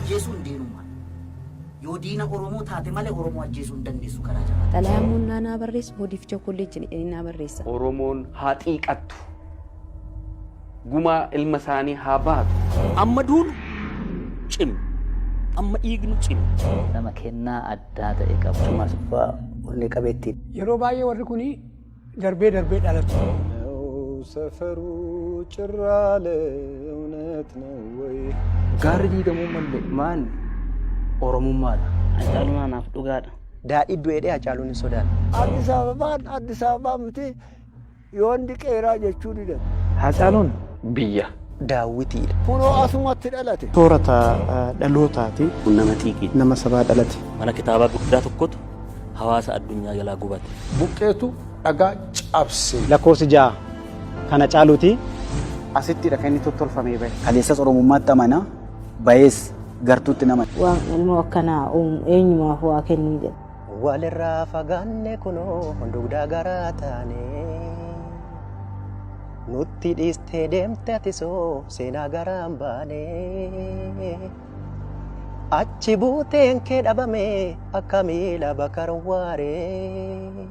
Ajjeesuun diinummaa. Yoo diina Oromoo taate malee Oromoo ajjeesuu hin dandeessu karaa jabaa. Xalayaa immoo innaa naa barreessu hodiif chokolleetti jedhanii naa barreessa. Oromoon haa xiiqattu. Gumaa ilma isaanii haa baatu. Amma duunu cimi. Amma dhiignu cimi. Nama kennaa addaa ta'e qabu. Tumaa Asaffaa onnee qabeettiidha. Yeroo baay'ee warri kun darbee darbee dhalatu. ሰፈሩ ጭር አለ እውነት ነው ወይ? Gaarri diigamuu malle maan Oromummaadha. Hacaaluun anaaf dhugaadha. Daadhii du'eedhee Hacaaluun hin sodaanne. Addis Ababaan Addis Ababaa miti yoondi qeeraa jechuu didan. Hacaaluun Biyya. Daawwitiidha. Kunoo asumatti dhalate. Soorata dhalootaati. Kun nama xiiqiiti. Nama sabaa dhalate. Mana kitaabaa guddaa tokkotu hawaasa addunyaa jalaa gubate. Buqqeetu dhagaa cabse. Lakkoofsi 6 kana caaluuti. Asittidha kan inni tottolfamee bahe. Kaleessas Oromummaatti amana bahees gartuutti nama. Waan ilmoo akkanaa uumu eenyumaaf waa kennuu jedha. Walirraa fagaanne kunoo dugdaa garaa taane. Nutti dhiistee deemte atisoo seenaa garaan baane. Achi buuteen kee dhabame akka miila bakar waaree.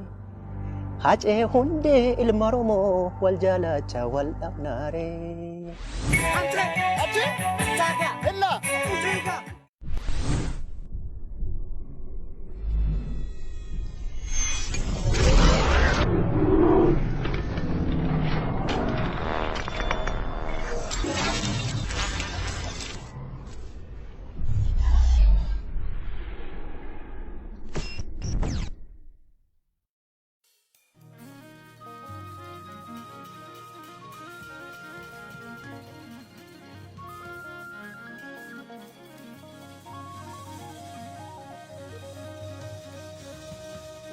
Hacee hundee ilma Oromoo wal jaalacha wal dhabnaaree.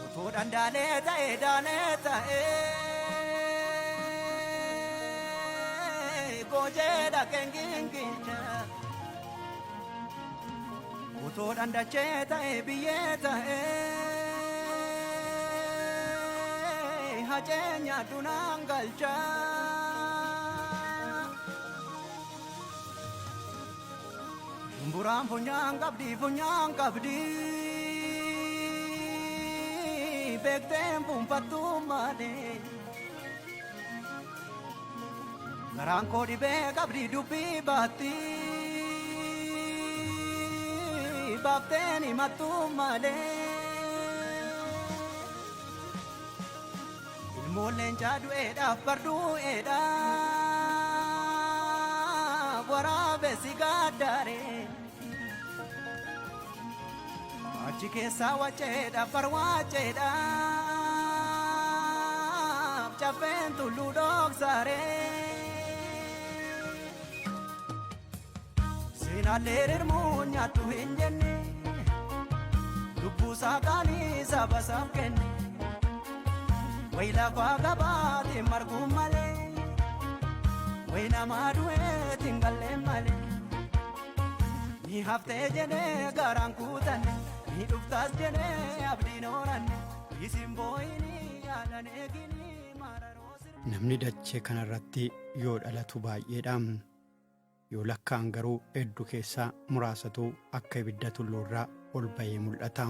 Utuu dandaalee ta'e daanee ta'e goojee dhaqeen gingilcha. Utuu dandachee ta'e biyyee ta'e hacee nyaadhu naan galcha. Shumburaan funyaan qabdi funyaan qabdi. Beekteen fuunfattuu malee. Garaan koo dhibee qabdi dubbii baatti. Baafteen himattuu malee. Ilmoon leencaa du'eedhaaf bardu'eedhaaf waraabessi gaaddaaree. Achi keessaa waceedhaaf barwaaceedhaaf caffeen tulluu dhoksaaree. Seenaallee rirmuu nyaattu hin jenne lubbuusaa qaanii saba isaaf kenne. Wayi lafaa gabaatiin marguu malee wayi namaa du'eetiin gallee malee. Ni haftee jedhee garaan kutanne ni dhuftaas jedhee abdiin horanne isin boo'inii yaadan eeginii mararoo sirba. Namni dachee kanarratti yoo dhalatu baay'eedha. Yoo lakkaa'an garuu hedduu keessaa muraasatu akka ibidda tulluurraa ol bahee mul'ata.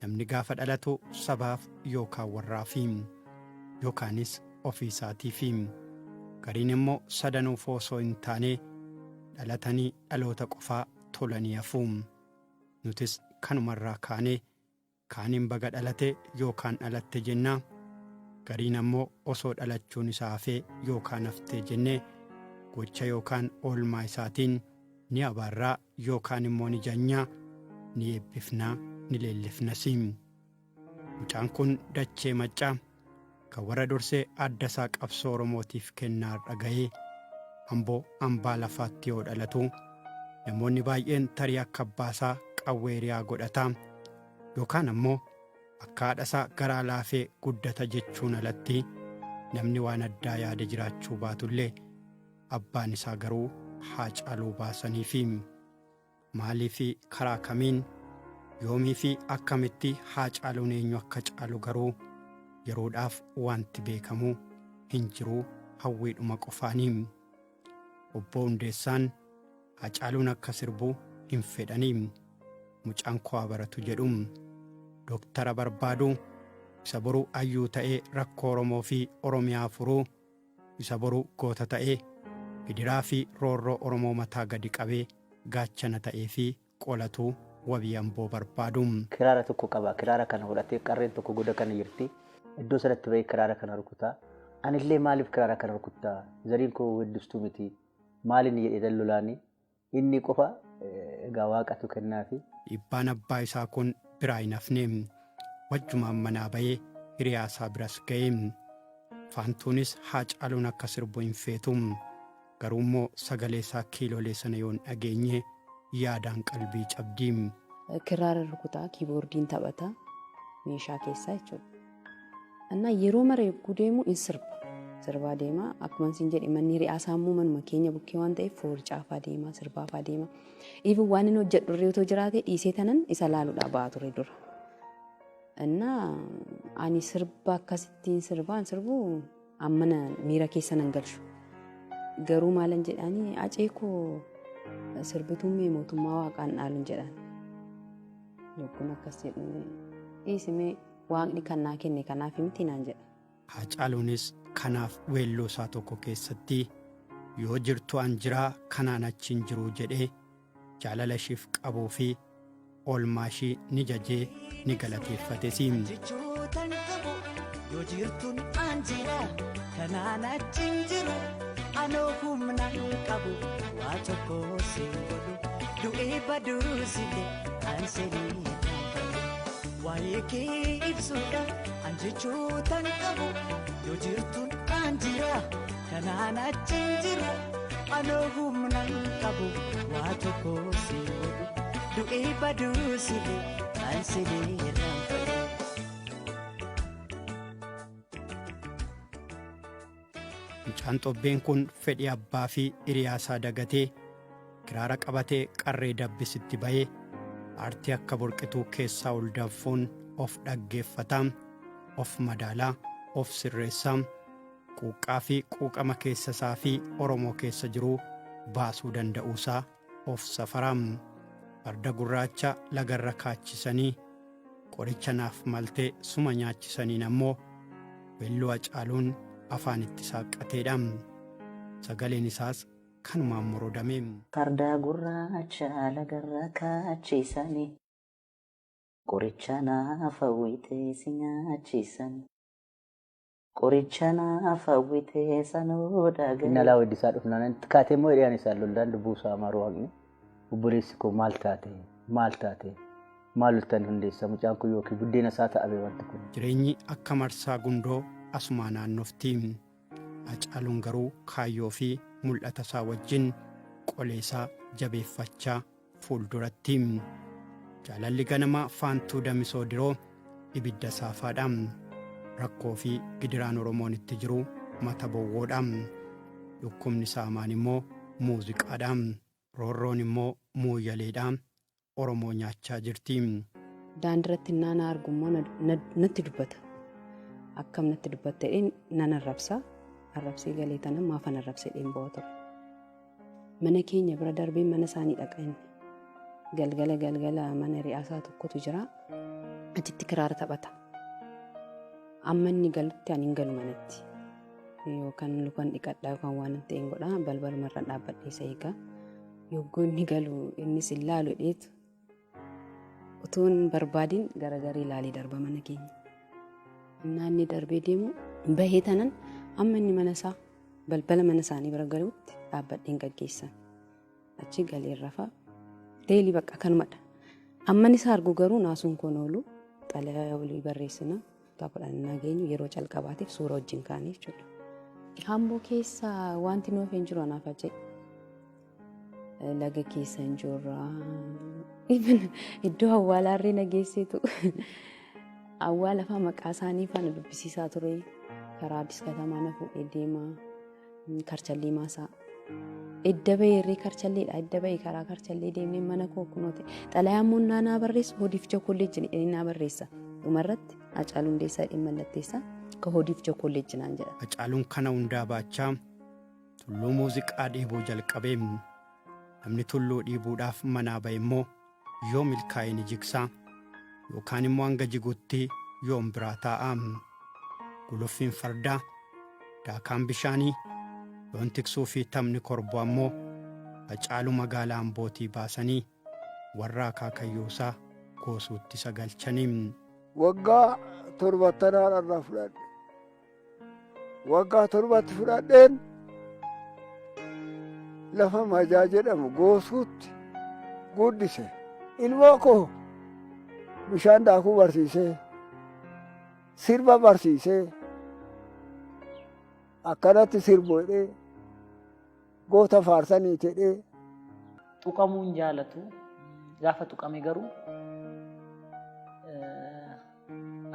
Namni gaafa dhalatu sabaaf yookaan warraafi yookaanis ofii isaatiifi. Gariin immoo sadanuuf osoo hin taane dhalatanii dhaloota qofaa tolanii hafu. Nutis kanumarraa kaanee kaaniin baga dhalate yookaan dhalatte jenna. Gariin ammoo osoo dhalachuun isaa hafee yookaan haftee jennee gocha yookaan oolmaa isaatiin ni abaarraa yookaan immoo ni janyaa, ni eebbifnaa, ni leellifnas. Mucaan kun dachee maccaa kan warra dursee adda isaa qabsoo Oromootiif kennaa har'a ga'ee Amboo hambaa lafaatti yoo dhalatu namoonni baay'een tarii akka abbaasaa qawwee riyaa godhata yookaan ammoo akka haadha isaa garaa laafee guddata jechuun alatti namni waan addaa yaade jiraachuu baatullee abbaan isaa garuu Haacaaluu baasaniifi. Maalii fi karaa kamiin yoomii fi akkamitti Haacaaluun eenyu akka caalu garuu yeroodhaaf wanti beekamu hin jiru hawwiidhuma qofaanii. Obbo Hundeessaan Haacaaluun akka sirbu, hin fedhani. Mucaan koo haa baratu jedhu. Doktara barbaadu. Isa boru hayyuu ta'ee rakkoo Oromoo fi Oromiyaa furu. Isa boru goota ta'ee gidiraa fi roorroo Oromoo mataa gadi qabee gaachana ta'ee fi qolatu wabii Amboo barbaadu. Kiraara tokko qaba. Kiraara kana fudhatee qarreen tokko goda kana jirti. Iddoo sanatti bahee kiraara kana rukuta. Anillee maaliif kiraara kana rukutta? Zariin koo weeddistuu miti. Maal inni jedhee lolaani. Inni qofa egaa waaqatu kennaafi. Dhiibbaan abbaa isaa kun biraa hin hafne. Wajjumaan manaa bahee hiriyaa isaa biras ga'e. Faantuunis Haacaaluun akka sirbu hin feetu. Garuu immoo sagalee isaa kiilolee sana yoo hin dhageenye yaadaan qalbii cabdi. Kiraara rukutaa, kiiboordiin taphata meeshaa keessaa jechuudha. Innaa yeroo mara yogguu deemu in sirba. Sirbaa deema. Akkuma isin jedhe, manni hiriyaa isaa immoo manuma keenya bukkee waan ta'eef foorcaafaa deema, sirbaafaa deema. Even waan inni hojjedhu irra otoo jiraate dhiisee tanan isa laaluudhaa ba'a ture dura. Innaa ani sirba akkasittiin sirbaan sirbu ammana miira keessa nan galchu. Garuu maalan jedhaanii, "Acee koo, sirbituun mee mootummaa waaqaan dhaalun" jedhaan. Yogguun akkas jedhu, "Dhiisimee, waaqni kan naa kenne kanaaf miti" naan jedha. Haacaaluunis kanaaf weelluu isaa tokko keessatti "Yoo jirtu an jiraa, kanaan achi hin jiruu" jedhee jaalala ishiif qabuu fi oolmaa ishii ni jajee ni galateeffates. Jechootan qabu, yoo jirtuun an jira, kanaan achi hin jiru. Anoo humna hin qabu, waa tokko siin godhu. Du'ee baduusite an seenii waa'ee kee ibsuudha. An jechootan qabu, yoo jirtuun an jira, kanaan achi hin jiru. Anoo humna hin qabu, waa tokko siin godhu. Du'ee baduusite an seenii irraanfadhu. Mucaan xobbeen kun fedhii abbaa fi hiriyaa isaa dagatee kiraara qabatee qarree dabbisitti bahee aartii akka burqituu keessaa ol danfuun of dhaggeeffataa, of madaalaa, of sirreessaa, quuqqaa fi quuqama keessa isaa fi Oromoo keessa jiruu baasuu danda'uusaa of safaraa. Farda gurraacha lagarra kaachisanii qoricha naaf maltee suma nyaachisaniin ammoo weelluu Hacaaluun afaan itti saaqqateedha. Sagaleen isaas kanumaan morodame. Farda gurraacha lagarra kaachisanii, qoricha naaf hawwitee si nyaachisanii, qoricha naaf hawwitee sanuu dhaga'e. Inni alaa weeddisaa dhufnaan kaatee immoo hiriyaan isaan lollaan lubbuu isaa maruu haqni, "Obboleessi koo, maal taate? Maal taate? Maal loltan hundeessa? Mucaan kun yookiin buddeena isaa ta'ame wanti kun." Jireenyi akka marsaa gundoo asumaa naannofti. Hacaaluun garuu kaayyoo fi mul'ata isaa wajjin qolee isaa jabeeffachaa fuulduratti. Jaalalli ganamaa Faantuu Damisoo Diroo ibidda saafaadha. Rakkoo fi gidiraan Oromoon itti jiru mata bowwoodha. Dhukkubni saamaan immoo muuziqaadha. Roorroon immoo mooyyaleedha. Oromoo nyaachaa jirti. Daandiirratti naana argu immoo natti dubbata. Akkam natti dubbatta jedheen nan arrabsa. Arrabsee galee tana maafan arrabsee dheen bo'aa ture. Mana keenya bira darbee mana isaanii dhaqa inni. Galgala galgala mana hiriyaasaa tokkotu jira. Achitti kiraara taphata. Amma inni galutti ani hin galu manatti. Yookaan lukan dhiqadhaa yookaan waan ta'e hin godhaa, balbalumarra dhaabbadhee isa eegaa. Yogguu inni galu innis hin laalu dheetu utuu hin barbaadin garagarii ilaalee darba mana keenya. Innaa inni darbee deemu bahee tanan amma inni mana isaa balbala mana isaanii bira galuutti dhaabbadheen gaggeessan. Achi galee rafaa. Daily bakka kanumadha. Amma inni isa argu garuu naasuun koon oolu, xalayaa olii barreessina. Kutaa 10 nageenyu yeroo calqabaatiif suura wajjin kaane jechuudha. Hamboo keessa wanti nuuf hin jiru anaaf ajee. Laga keessa hin jirra. Iddoo awwaalaarree na geesseetu awwaala fa'aa maqaa isaanii faana dubbisiisaa ture. Karaa Addis Katamaa na fuudhee deema. Karchallee maasaa. Edda bahee karchalleedha. Edda bahee karaa karchallee deemnee mana koo kunoo ta'e. Xalayaa immoo naa barreessu Hodiif Kolleejji jedhee naa barreessa. Dhumarratti Hacaaluu Hundeessaa jedhee mallatteessa. Ka Hodiif Kolleejji naan jedha. Hacaaluun kana hundaa baachaa tulluu muuziqaa dheebuu jalqabee. Namni tulluu dhiibuudhaaf manaa ba'e immoo yoo milkaa'e ni jigsa yookaan immoo hanga jigutti yoom biraa taa'a. Guluffiin fardaa, daakaan bishaanii, loon tiksuu fi taphni korboo ammoo Hacaaluu magaalaa Ambootii baasanii warra akaakayyuusaa Goosuutti isa galchani. Waggaa torbattanaan irraa fudhadhe. Waggaa torbatti fudhadheen lafa Majaa jedhamu Goosuutti guddise. Ilmoo koo bishaan daakuu barsiisee, sirba barsiisee, akkanatti sirbu jedhee, goota faarsanii jedhee. Tuqamuu hin jaalatu. Gaafa tuqame garuu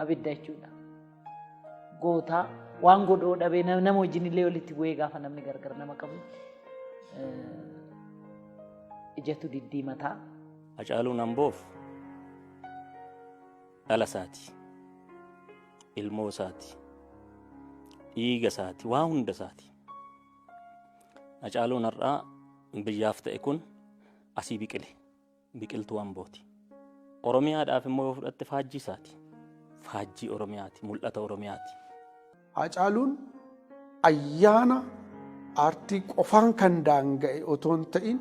abidda jechuudha. Gootaa waan godhoo dhabee nama wajjin illee walitti bu'ee gaafa namni gargar nama qabu ijatu diddiimataa. Hacaaluun Amboof dhala isaati, ilmoo isaati, dhiiga isaati, waa hunda isaati. Hacaaluun har'aa biyyaaf ta'e kun asii biqile. Biqiltuu Ambooti. Oromiyaadhaaf immoo yoo fudhatte faajjii isaati. Faajjii Oromiyaati. Mul'ata Oromiyaati. Haacaaluun ayyaana aartii qofaan kan daanga'e otoo hin ta'in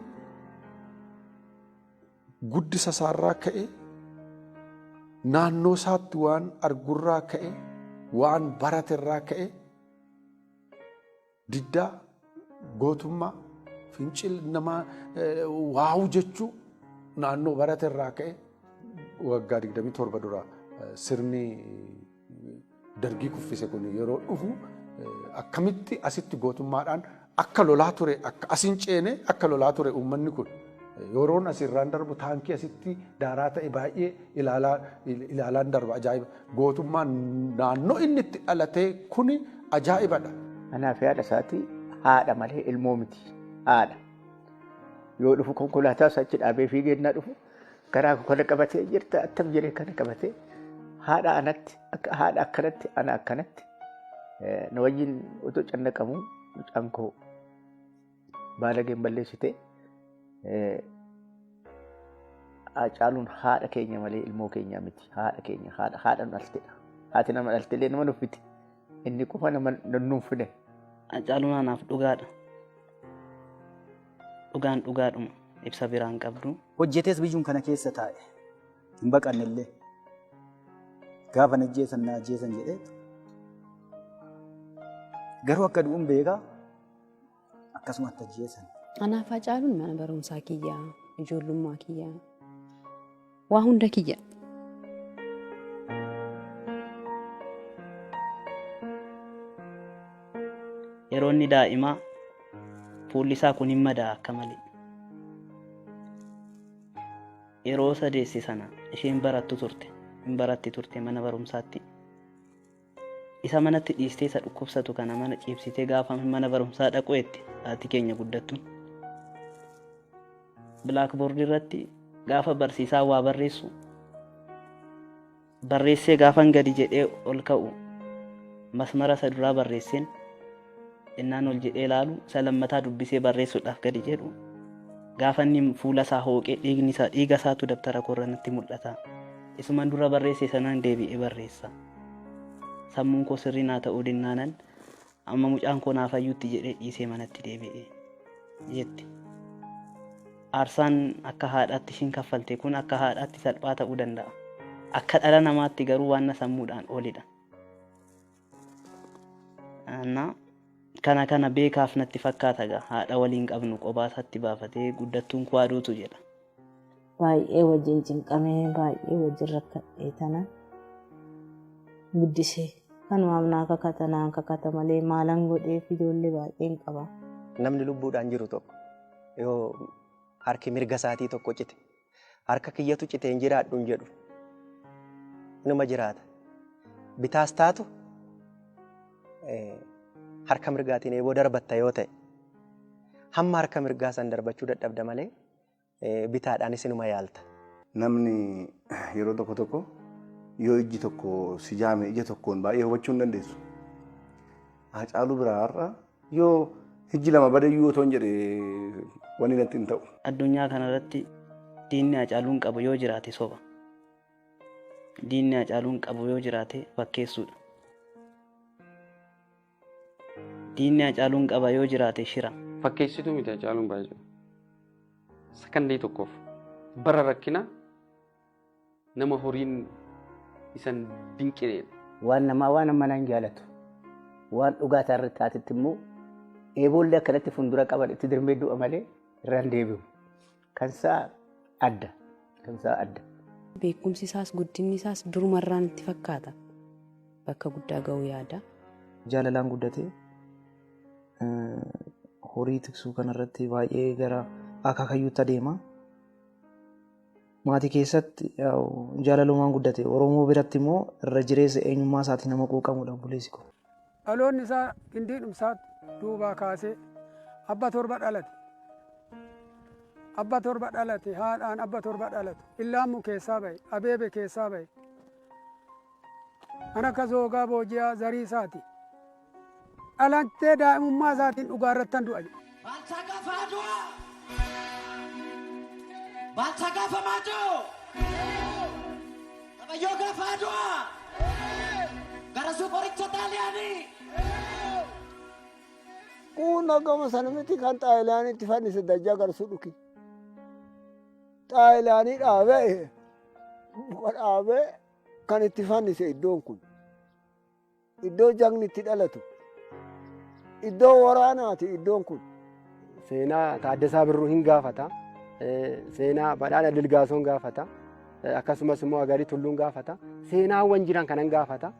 guddisa isaarraa ka'e naannoo isaatti waan argurraa ka'e waan baraterraa ka'e Diddaa, gootummaa, fincil nama waawuu jechuu naannoo barate irraa ka'e waggaa 27 dura sirni dargii kuffise kun yeroo dhufu akkamitti asitti gootummaadhaan akka lolaa ture akka asin ceene akka lolaa ture uummanni kun yeroon asirraan darbu taankii asitti daaraa ta'e baay'ee ilaalaa ilaalaan darba ajaa'iba gootummaan naannoo inni itti dhalatee kuni ajaa'ibadha. Anaa fi haadha isaatii haadha malee ilmoo miti. Haadha. Yoo dhufu konkolaataa isaa achi dhaabee fiigee innaa dhufu garaa koo kana qabatee jirta attam jedhee kana qabatee haadha anatti akka haadha akkanatti ana akkanatti na wajjin otoo cannaqamu mucaan koo baalageen balleessite Haacaaluun haadha keenya malee ilmoo keenya miti. Haadha keenya haadha haadha nu dhaltedha. Haati nama dhalte illee nama nuffiti. Inni qofa nama nuffine. Haacaaluun anaaf dhugaadha. Dhugaan dhugaadhuma ibsa biraan qabdu. Hojjetees biyyuun kana keessa taa'e. Hin baqanne illee. Gaafa na ajjeesan na ajjeesan jedhee. Garuu akka du'uun beekaa. Akkasumatti ajjeesan. Anaaf Hacaaluun mana barumsaa kiyya, ijoollummaa kiyya, waa hunda kiyya. Yeroo inni daa'imaa fuulli isaa kun hin madaa akka malee. Yeroo isa deesse sana isheen barattu turte, hin baratti turte mana barumsaatti. Isa manatti dhiistee isa dhukkubsatu kana mana ciibsitee gaafa mana barumsaa dhaqu jetti haati keenya guddattuun. Bilaakboordii irratti gaafa barsiisaa waa barreessu barreessee gaafan gadi jedhee ol ka'u masmara isa duraa barreesseen innaan ol jedhee ilaalu isa lammataa dubbisee barreessuudhaaf gadi jedhu gaafa inni fuula isaa hooqee dhiigni isaa dhiiga isaatu dabtara koorra natti mul'ata. Isuman dura barreesse sanaan deebi'ee barreessa. Sammuun koo sirrii naa ta'uu dinnaanan amma mucaan koo naa fayyutti jedhee dhiisee manatti deebi'e jetti. Aarsaan akka haadhaatti ishiin kaffalte kun akka haadhaatti salphaa ta'uu danda'a. Akka dhala namaatti garuu waan na sammuudhaan olidha. Na kana kana beekaaf natti fakkaata gaa haadha waliin qabnu qobaa isaatti baafatee guddattuun koo aduutu jedha. Baay'ee wajjin cinqamee baay'ee wajjin rakkadhee tana guddisee kanumaaf naa kakata naa kakata malee maalan godheef ijoollee baay'een qaba. Namni lubbuudhaan jiru tokko yoo harki mirga isaatii tokko cite harka kiyyatu cite hin jiraadhu hin jedhu. Inuma jiraata. Bitaas taatu harka mirgaatiin eeboo darbatta yoo ta'e hamma harka mirgaa san darbachuu dadhabda malee bitaadhaanis inuma yaalta. Namni yeroo tokko tokko yoo ijji tokko si jaame ija tokkoon baay'ee hubachuu hin dandeessu. Haacaaluu biraa har'a yoo ijji lama bade iyyuu otoo hin jedhe Wanni natti hin ta'u. Addunyaa kanarratti diinni Hacaaluun qabu yoo jiraate soba. Diinni Hacaaluun qabu yoo jiraate fakkeessuudha. Diinni Hacaaluun qaba yoo jiraate shira. Fakkeessituu miti Hacaaluun baay'ee. Sakandii tokkoof bara rakkinaa nama horiin isan dinqineedha. Waan namaa waan ammanaa hin jaalatu. Waan dhugaa irratti taatetti immoo eeboollee akkanatti fuuldura qaban itti dirmee du'a malee irraan deebi'u. Kansaa adda. Kansaa adda. Beekumsi isaas guddinni isaas durumarraan itti fakkaata. Bakka guddaa ga'uu yaada. Jaalalaan guddatee horii tiksuu kanarratti baay'ee gara akaakayyuutti adeema. Maatii keessatti jaalalumaan guddate. Oromoo biratti immoo irra jireessa eenyummaa isaatiin nama quuqamudha obboleessi koo. Dhaloonni isaa gindii dhumsaatti duubaa kaasee abba torba dhalate. Abba torba dhalate haadhaan abba torba dhalate. Illaammu keessaa bahe abeebe keessaa bahe. Kan akka zoogaa booji'aa zarii isaati. Dhalattee daa'imummaa isaatiin dhugaa irratti du'a. Baalchaa gaafa du'a! Baalchaa gaafa maatoo! Tabayyoo gaafa du'a! Garasuu qoricha xaaliyaanii! Kun gama sana miti kan xaaliyaanitti fannise dajjaa garsuu dhuki. Xaaliyaanii dhaabee muka dhaabee kan itti fannise iddoon kun. Iddoo jagni itti dhalatu. Iddoo waraanaati iddoon kun. Seenaa Taaddasaa Birruu hin gaafata. Seenaa Badhaadha Dilgaasoon gaafata. Akkasumas immoo Agarii Tulluun gaafata. Seenaawwan jiran kanan gaafata.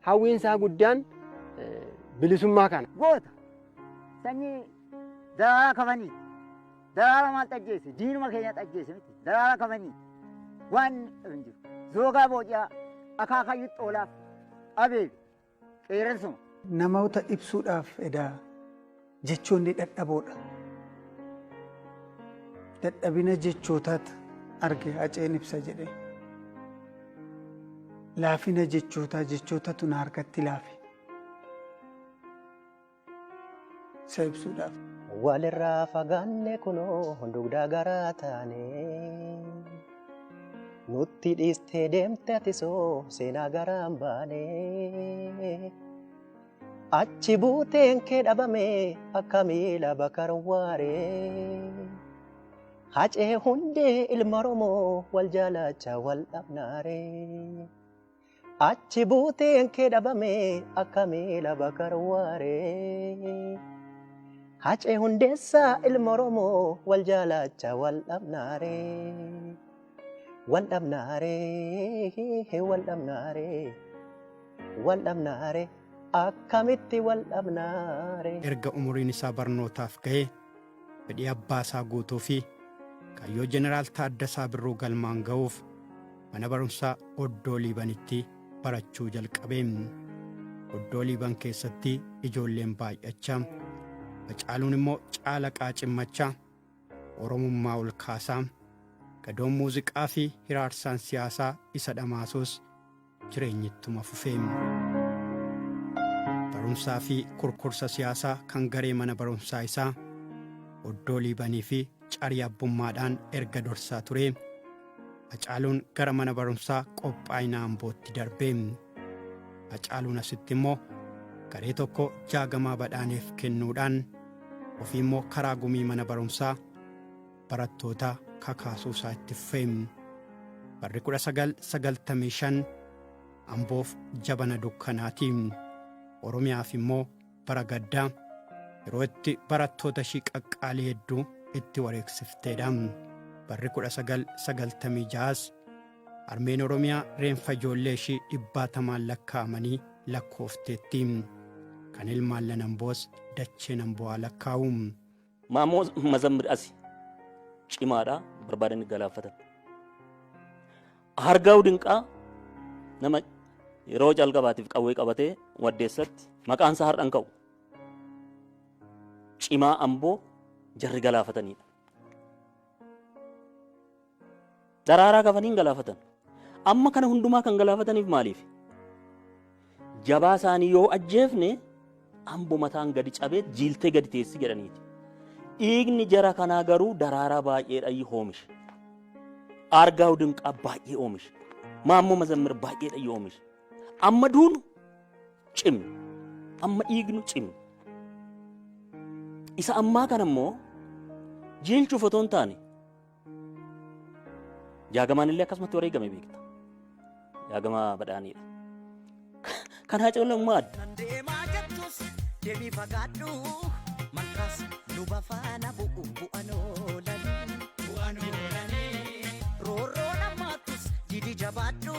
Hawwiin isaa guddaan bilisummaa kana. Goota sanyii daraaraa kafanii daraara maal xajjeesse diinuma keenya xajjeesse miti daraara kafanii waan hin jiru. Zoogaa booji'aa akaakayyuu xoolaaf abeebe qeerransuma. Namoota ibsuudhaaf edaa jechoonni dadhaboodha. Dadhabina jechootaatu arge Haceen ibsa jedhee. Laafina jechootaa jechootatu na harkatti laafe. Isa ibsuudhaaf. Walirraa fagaanne kunoo dugda garaa taane. Nutti dhiistee deemte atisoo seenaa garaan baane. Achi buuteen kee dhabame akka miila bakar waaree. Hacee hundee ilma Oromoo wal jaalacha wal dhabnaaree. Achi buuteen kee dhabame akka miila bakar waaree. Hacee hundeessaa ilma Oromoo wal jaalacha wal dhabnaaree. Wal dhabnaaree, wal dhabnaaree, wal dhabnaaree, akkamitti wal dhabnaaree. Erga umuriin isaa barnootaaf ga'e fedhii abbaa isaa guutuu fi kaayyoo Jeneraal Taaddasaa Birruu galmaan ga'uuf mana barumsaa Oddoo Liibanitti barachuu jalqabe. Oddoo Liiban keessatti ijoolleen baay'achaa, Hacaaluun immoo caalaqaa cimmachaa, Oromummaa ol kaasaa, gadoon muuziqaa fi hiraarsaan siyaasaa isa dhamaasus jireenyittuma fufee. Barumsaa fi kurkursa siyaasaa kan garee mana barumsaa isaa Oddoo Liibanii fi Carii abbummaadhaan erga dorsaa ture, Hacaaluun gara mana barumsaa qophaa'ina Ambootti darbe. Hacaaluun asitti immoo garee tokko Jaagamaa Badhaaneef kennuudhaan ofii immoo karaa gumii mana barumsaa barattoota kakaasuu isaa itti fufe. Barri 1995 Amboof jabana dukkanaati. Oromiyaaf immoo bara gaddaa yeroo itti barattoota ishii qaqqaalii hedduu itti wareegsifteedha. Barri 1996s harmeen Oromiyaa reenfa ijoollee ishii dhibbaatamaan lakkaa'amanii lakkoofteetti. Kan ilmaan Amboos dacheen Amboo lakkaa'u. Maamoo Mazammir asi cimaadha barbaadanii galaafatan. Hargaa'u Dinqaa nama yeroo jalqabaatiif qawwee qabatee waddeessatti maqaan isaa har'an ka'u. Cimaa Amboo jarri galaafatanidha. Daraaraa kafaniin galaafatan. Amma kana hundumaa kan galaafataniif maaliif? Jabaa isaanii yoo ajjeefne Ambo mataan gadi cabee jiiltee gadi teessi jedhaniiti. Dhiigni jara kanaa garuu daraaraa baay'eedha oomishe. Aargaaw Dinqaa baay'ee oomishe. Maammoo Mazammir baay'eedha oomishe. Amma duunu cimni. Amma dhiignu cimni. Isa ammaa kana immoo jiilchuuf otoo hin taane Jaagamaan illee akkasumatti wareegame beekta. Jaagamaa Badhaaniidha. Kan Haacaaluu immoo adda. Deemaa jettus deemii fagaadhu malkaas luba faana bu'u bu'an oolanii. Bu'an oolanii. Roorroo namaattus didi jabaadhu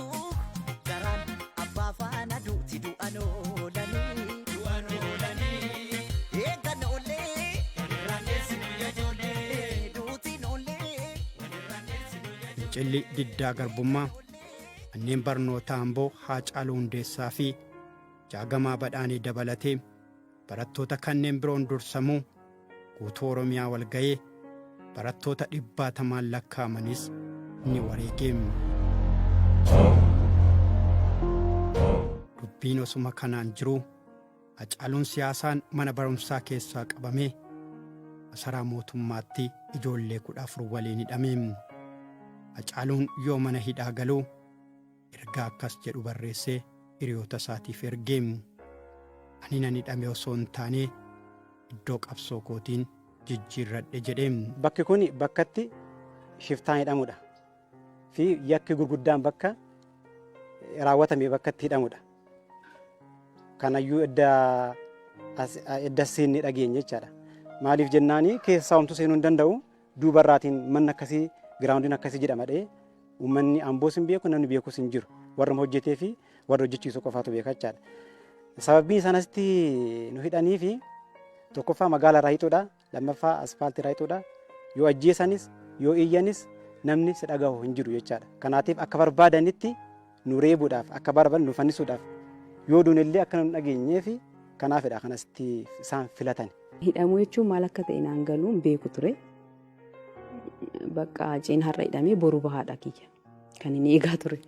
garaan abbaa faana duuti du'an oolanii. Du'an oolanii. Eegan oolee. Walirraan deessinu ijoollee. Duutiin oolee. Fincilli diddaa garbummaa manneen barnootaa Amboo Haacaaluu Hundeessaa fi Jaagamaa Badhaanee dabalatee barattoota kanneen biroon dursamuu guutuu Oromiyaa walga'ee barattoota dhibbaatamaan lakkaa'amanis ni wareege. Dubbiin osuma kanaan jiruu Hacaaluun siyaasaan mana barumsaa keessaa qabamee masaraa mootummaatti ijoollee 14 waliin hidhame. Hacaaluun yoo mana hidhaa galuu ergaa akkas jedhu barreessee hiriyoota isaatiif erge. Ani nan hidhame osoo hin taane iddoo qabsoo kootiin jijjiirradhe jedhe. Bakki kun bakkatti shiftaan hidhamudha fi yakki gurguddaan bakka raawwatame bakka itti hidhamudha. Kanayyuu edda edda seenne dhageenye jechaadha. Maaliif jennaani keessaa homtuu seenuu hin danda'u duubarraatiin manni akkasii giraawundiin akkasii jedhama dhee uummanni Amboos hin beeku namni beekus hin jiru. Warruma hojjetee fi warra hojjechiisu qofaatu beeka jechaadha. Sababbiin isaan asitti nu hidhanii fi tokkoffaa magaala irraa hiixuudha, lammaffaa aspaaltii irraa hiixuudha. Yoo ajjeesanis yoo iyyanis namni si dhagahu hin jiru jechaadha. Kanaatiif akka barbaadanitti nu reebuudhaaf akka barbaadan nu fannisuudhaaf yoo duune illee akka nu hin dhageenyee fi kanaafidha kan asitti isaan filatan. Hidhamuu jechuun maal akka ta'e naan galuu hin beeku ture. Bakka Haceen har'a hidhamee boru bahaadha kiyya. Kan inni eegaa ture.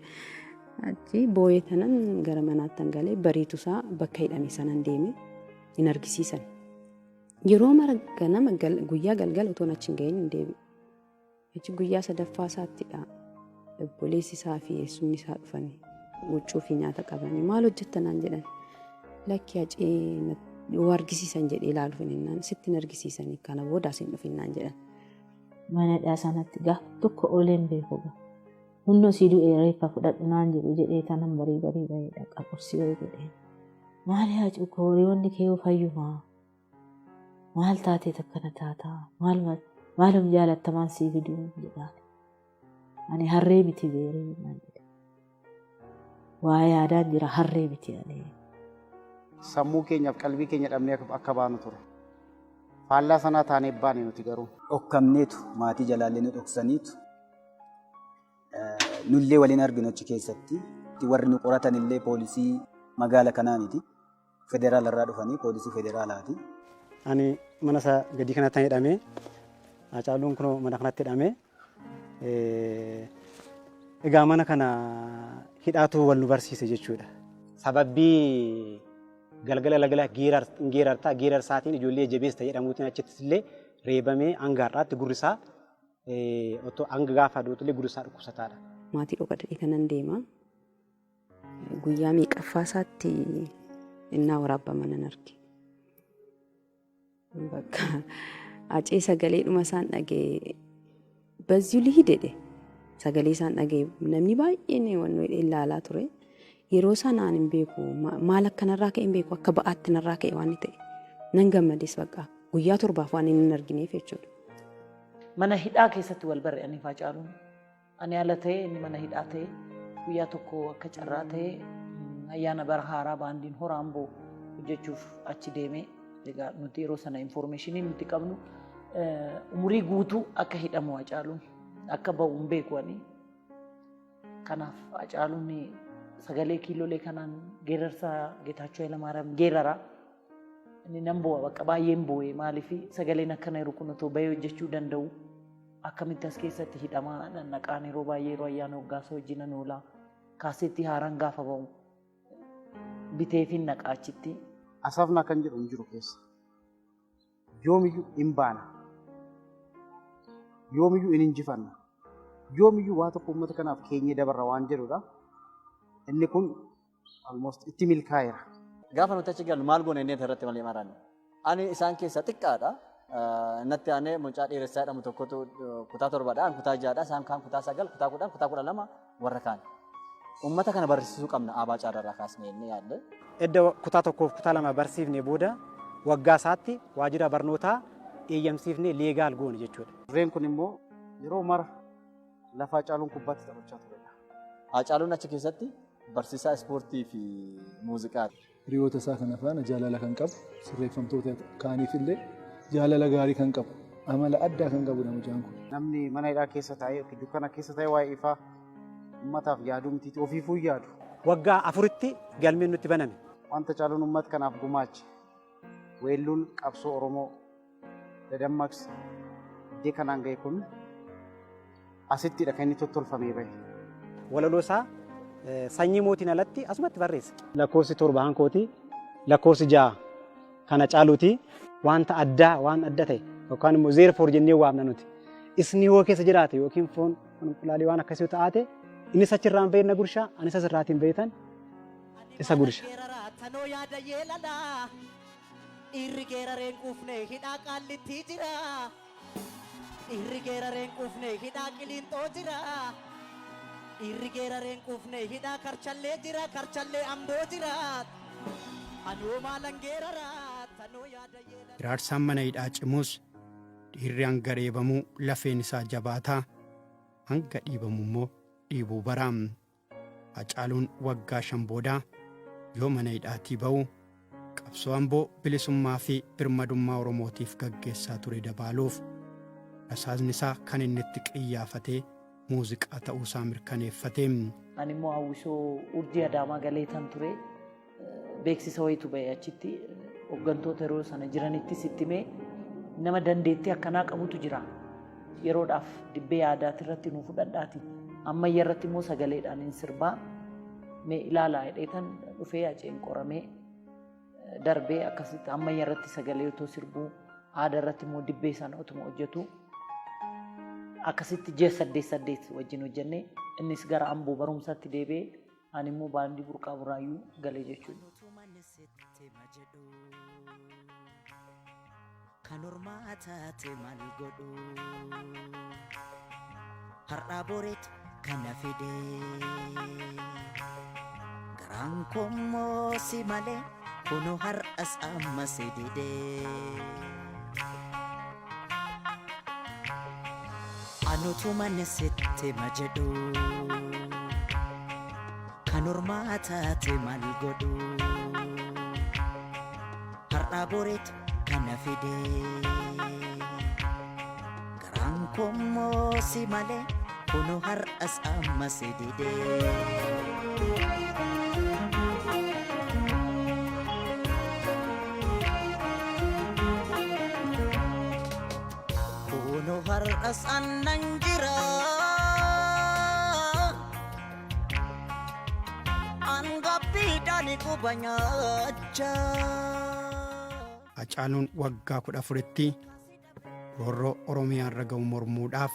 Achi boo'ee tanan gara manaatti galee bariitusaa bakka hidhame sanan deeme hin argisiisan. Yeroo mara ganama guyyaa galgala otoon achi hin gahin hin deebi'u. Achi guyyaa sadaffaa isaattidha. Obboleessi isaa fi eessumni isaa dhufanii huccuu fi nyaata qabanii maal hojjetta naan jedhan. Lakki Hacee yoo argisiisan jedhee ilaaluuf hin sitti hin argisiisanii kana booda as hin dhufin naan jedhan. Mana hidhaa sanatti gaaf tokko oolee hin beeku. Hunnoo sii du'ee reeffa fudhadhu naan jedhu jedhee tanan barii barii bahee dhaqa qursii wayii godhee. Maali Haacuu koo hiriyoonni kee yoo fayyumaa? Maal taatee akkana taataa? Maal maalum jaalattamaan sii fiduu jedhaan. Ani harree miti beeree naan jedhe. Waa yaadaan jira harree miti ani. Sammuu keenyaaf qalbii keenya dhabnee akka baanu ture. Faallaa sanaa taanee baane nuti garuu. Dhokkamneetu maatii jalaallee nu dhoksaniitu nullee waliin arginu achi keessatti. Warri nu qoratan illee poolisii magaala kanaa miti. Federaala irraa dhufanii poolisii federaalaati. Ani mana isaa gadii kanatti hidhamee Hacaaluun kunoo mana kanatti hidhamee egaa mana kana hidhaatu wal nu barsiise jechuudha. Sababbii galgala galgala geerartaa geerarsaatiin ijoollee jabeessa jedhamuutiin achittis illee reebamee hanga har'aatti gurri isaa otoo hanga gaafa du'uttillee gurri isaa dhukkubsataadha. Maatii dhokadhee kanan deema. Guyyaa meeqaffaa isaatti innaa waraabama nan arge. Bakka Hacee sagalee dhuma isaan dhagee bazzuu lihid jedhe sagalee isaan dhagee namni baay'een wannoo jedhee ilaalaa ture. Yeroo sanaan hin beeku maal akka narraa ka'e hin beeku akka ba'aatti narraa ka'e waan ta'e nan gammades bakka guyyaa torbaaf waan inni hin argineef jechuudha. Mana hidhaa keessatti wal barre ani fi Hacaaluun. Ani ala ta'ee inni mana hidhaa ta'e guyyaa tokko akka carraa ta'ee ayyaana bara haaraa baandiin hora Amboo hojjechuuf achi deemee egaa nuti yeroo sana infoormeeshinii nuti qabnu umurii guutuu akka hidhamu Hacaaluun akka ba'u hin beeku ani. Kanaaf Hacaaluun sagalee kiilolee kanaan geerarsa Geetaachoo Hayilamaariyaam geerara. Inni nan boo'a bakka baay'een boo'e maaliif sagaleen akkana yeroo kun otoo bahee hojjechuu danda'u akkamitti as keessatti hidhamaa naqaan yeroo baay'ee yeroo ayyaana waggaasa hojii nan oolaa kaaseettii haaraan gaafa ba'u biteefin naqaa achitti. Asafna kan jedhu hin jiru keessa. Yoomiyyuu hin baana. Yoomiyyuu in injifanna. Yoomiyyuu waa tokko uummata kanaaf keenyee dabarra waan jedhudha. Inni kun almost itti milkaa'eera. Gaafa nuti achi gallu maal goone inni irratti malee maranne. Ani isaan keessaa xiqqaadha. Natti aanee mucaa dheeressaa jedhamu tokkotu kutaa torbadha. An kutaa ja'adha. Isaan kaan kutaa 9, kutaa 10, kutaa 12 warra kaan. Uummata kana barsiisuu qabna Aabaa Caarraa kaasnee jennee yaadne. Edda kutaa tokkoof kutaa lama barsiifne booda waggaa isaatti waajjira barnootaa eeyyamsiifnee leegaal goone jechuudha. Dirreen kun immoo yeroo mara lafa Hacaaluun kubbaatti taphachaa turedha. Haacaaluun achi keessatti barsiisaa ispoortii fi muuziqaati. Hiriyoota isaa kana faana jaalala kan qabu, sirreeffamtoota kaaniif illee jaalala gaarii kan qabu, amala addaa kan qabudha mucaan kun. Namni mana hidhaa keessa taa'ee yookiin dukkana keessa taa'ee waa'ee ifaa ummataaf yaaduu mitiiti ofiifuu hin yaadu. Waggaa afuritti galmeen nutti baname. Wanta Hacaaluun uummata kanaaf gumaache weelluun qabsoo Oromoo dadammaqse iddee kanaan ga'e kun asittidha kan inni tottolfamee bahe. Walaloo isaa sanyii mootiin alatti asumatti barreesse. Lakkoofsi 7 hankooti, lakkoofsi 6 kan Hacaaluuti. Wanta addaa waan adda ta'e yookaan immoo zeerfoor jennee waamna nuti. Isni yoo keessa jiraate yookiin foon qulqullaalee waan akkasii yoo ta'aate innis achirraan bahee na gursha anis asirraatiin baheetan isa gursha. Tanoo yaada yeelalaa dhiirri geerareen quufne hidhaa qaallittii jira. Dhiirri geerareen quufne hidhaa qiliinxoo jira. Dhiirri geerareen quufne hidhaa karchallee jira karchallee amboo jira. Anoo maalan geerara tanoo yaada yeelalaa. Hiraarsaan mana hidhaa cimus dhiirri hanga reebamuu lafeen isaa jabaataa hanga dhiibamu immoo dhiibuu bara. Hacaaluun waggaa 5 booda yoo mana hidhaatii ba'u qabsoo Amboo bilisummaa fi birmadummaa Oromootiif gaggeessaa ture dabaaluuf rasaasni isaa kan inni itti qiyyaafate muuziqaa ta'uusaa mirkaneeffate. Ani immoo hawwisoo Urjii Adaamaa galeetan ture. Beeksisa wayiitu ba'e achitti hoggantoota yeroo sana jiranittis itti himee nama dandeettii akkanaa qabutu jira. Yeroodhaaf dibbee aadaati irratti nu fudhadhaati. Ammayya irratti immoo sagaleedhaan hin sirbaa. Mee ilaalaa jedheetan dhufee aceen qoramee darbee akkasitti ammayya irratti sagalee otoo sirbuu aadaa irratti immoo dibbee sana otuma hojjetu akkasitti ji'a saddeet saddeet wajjin hojjennee innis gara Amboo barumsatti deebi'ee Ani immoo baandii Burqaa Buraayyuu gale jechuudha. Kan ormaa taate maal godhu har'aa boreetu kana fide garaan koommoo si malee kunoo har'as amma si dide. Anutuman sitti ma jedhu kan ormaa taate maal godhu har'aa boreetu kana fide garaan koommoo si malee kunoo har'as amma si dide. Kunoo har'as annan jira. Angabbiidhaan quba nyaachaa. Hacaaluun waggaa 14tti roorroo Oromiyaarra ga'u mormuudhaaf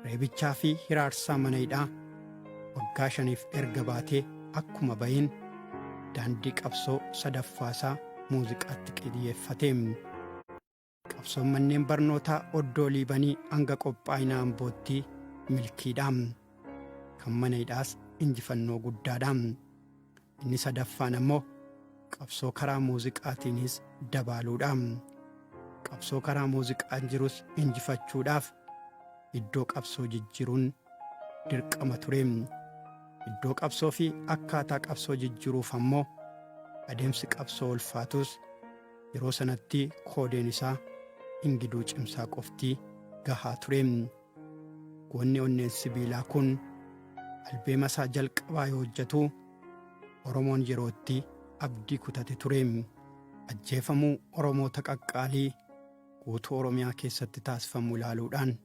reebichaa fi hiraarsaa mana hidhaa waggaa shaniif erga baatee akkuma baheen daandii qabsoo sadaffaasaa muuziqaatti qiyyeeffate. Qabsoon manneen barnootaa Oddoo Liibanii hanga qophaa'ina Ambootti milkiidha. Kan mana hidhaas injifannoo guddaadha. Inni sadaffaan ammoo qabsoo karaa muuziqaatiinis dabaaluudha. Qabsoo karaa muuziqaan jirus injifachuudhaaf iddoo qabsoo jijjiruun dirqama ture. Iddoo qabsoo fi akkaataa qabsoo jijjiruuf ammoo adeemsi qabsoo ulfaatus yeroo sanatti koodeen isaa Ingiduu Cimsaa qofti gahaa ture. Goonni onneen sibiilaa kun albeema isaa jalqabaa yoo hojjetu Oromoon yeroo itti abdii kutate ture. Ajjeefamuu Oromoota qaqqaalii guutuu Oromiyaa keessatti taasifamu ilaaluudhaan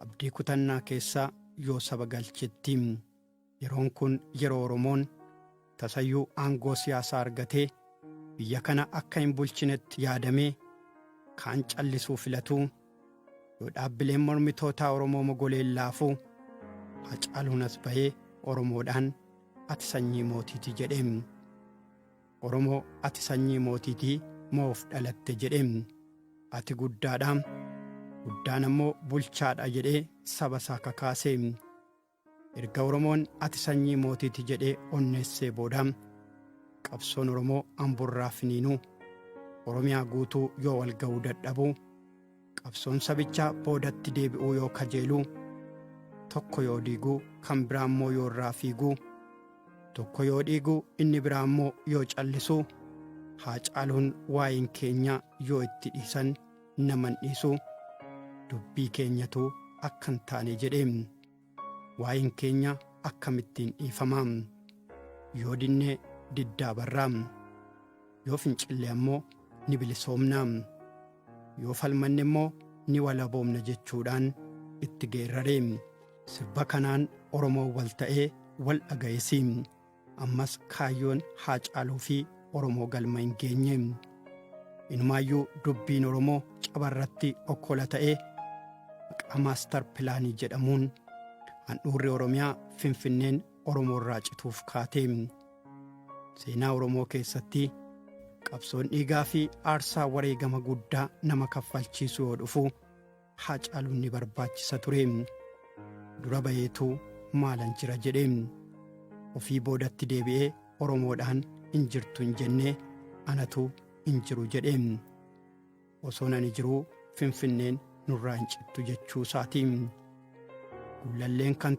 abdii kutannaa keessa yoo saba galchetti. Yeroon kun yeroo Oromoon tasayyuu aangoo siyaasaa argatee biyya kana akka hin bulchinetti yaadamee kaan callisuu filatu, Yoo dhaabbileen mormitootaa Oromoo mogoleen laafuu, Hacaaluun as bahee Oromoodhaan ati sanyii mootiiti jedhe. Oromoo ati sanyii mootiitii moof dhalatte jedhe. Ati guddaadha, guddaan ammoo bulchaadha jedhee saba isaa kakaase. Erga Oromoon ati sanyii mootiiti jedhee onneessee booda qabsoon Oromoo Amborraa finiinuu, Oromiyaa guutuu yoo wal ga'uu dadhabu, qabsoon sabichaa boodatti deebi'uu yoo kajeelu, tokko yoo diigu kan biraa immoo yoo irraa fiigu, tokko yoo dhiigu inni biraa immoo yoo callisu, Haacaaluun waa'een keenya yoo itti dhiisan naman dhiisu, dubbii keenyatu akka hin taane jedhe. Waa'een keenya akkamittiin dhiifama? Yoo dinne diddaa barra. Yoo fincille ammoo ni bilisoomna. Yoo falmanne immoo ni walaboomna jechuudhaan itti geerrare. Sirba kanaan Oromoon wal ta'ee wal dhaga'es. Ammas kaayyoon Haacaaluu fi Oromoo galma hin geenye. Inumaayyuu dubbiin Oromoo cabarratti okkola ta'ee maqaa maastar pilaanii jedhamuun handhuurri Oromiyaa Finfinneen Oromoorraa cituuf kaate. Seenaa Oromoo keessatti qabsoon dhiigaa fi aarsaa wareegama guddaa nama kaffalchiisu yoo dhufu Haacaaluun ni barbaachisa ture. Dura baheetu maalan jira jedhe. Ofii boodatti deebi'ee Oromoodhaan hin jirtu hin jenne, anatu hin jiru jedhe. Osoon ani jiruu Finfinneen nurraa hin cittu jechuu isaati. Gullalleen kan